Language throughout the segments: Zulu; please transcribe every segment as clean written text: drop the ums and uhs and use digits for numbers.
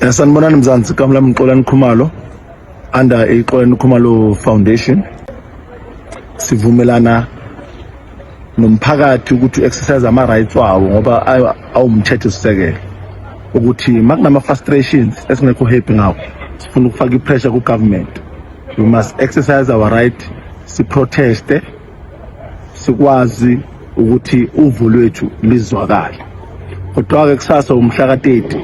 Sanibonani Mzansi, igama lami Xolani Khumalo, under iXolani Khumalo Foundation. Sivumelana nomphakathi ukuthi u-exercise ama-rights wawo ngoba awumthetho sisekelo ukuthi makunama frustrations esingekho happy ngawo, sifuna ukufaka i-pressure ku-government, we must exercise our right, siproteste, sikwazi ukuthi uvo lwethu lizwakale. Kodwa-ke kusasa umhla ka-30,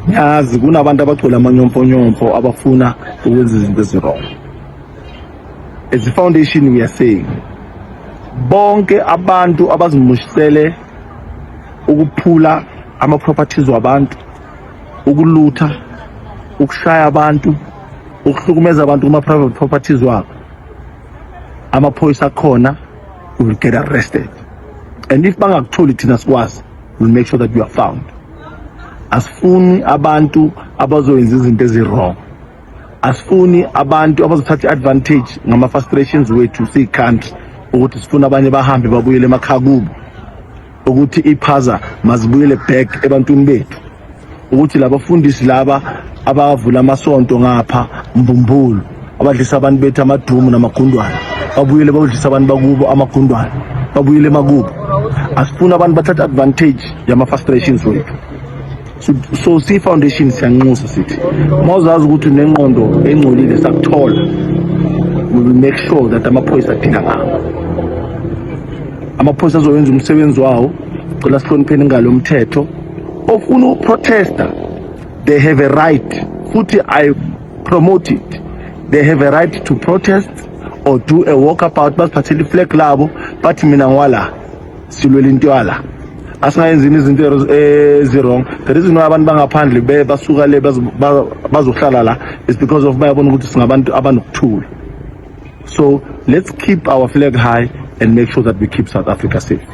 ngiyazi kunabantu abagcwele amanyomfonyomfo abafuna ukwenza izinto ezi-wrong. As a foundation, we are saying bonke abantu abazimushisele ukuphula ama-properties wabantu, ukulutha, ukushaya abantu, ukuhlukumeza abantu kuma-private properties wabo, amaphoyisa akhona will get arrested, and if bangakutholi, thina sikwazi will make sure that you are found. Asifuni abantu abazoyenza izinto ezi-wrong, asifuni abantu abazothatha i-advantage ngama-frustrations wethu siyi-country, ukuthi sifuna abanye bahambe babuyele emakhaya kubo, ukuthi iphaza mazibuyele back ebantwini bethu, ukuthi labafundisi laba abavula amasonto ngapha mbumbulu abadlisa abantu bethu amadumu namagundwane babuyele bayodlisa abantu bakubo amagundwane, babuyele emakubo. Asifuni abantu bathatha advantage yama-frustrations wethu. So si-foundation siyanxusa, sithi uma uzazi ukuthi unengqondo engcolile, sakuthola, we will make sure that amaphoyisa adinga ngawo, amaphoyisa azowenza umsebenzi wawo. Cela sihlonipheni ingalo yomthetho. Ofuna ukuprotesta, they have a right, futhi I promote it. They have a right to protest or do a walkabout, baziphathele iflag labo, bathi mina ngwala silwela into yala, asingayenzini izinto ezi-wrong. The reason why abantu bangaphandle basuka le bazohlala la is because of bayabona ukuthi singabantu abanokuthula. So let's keep our flag high and make sure that we keep South Africa safe.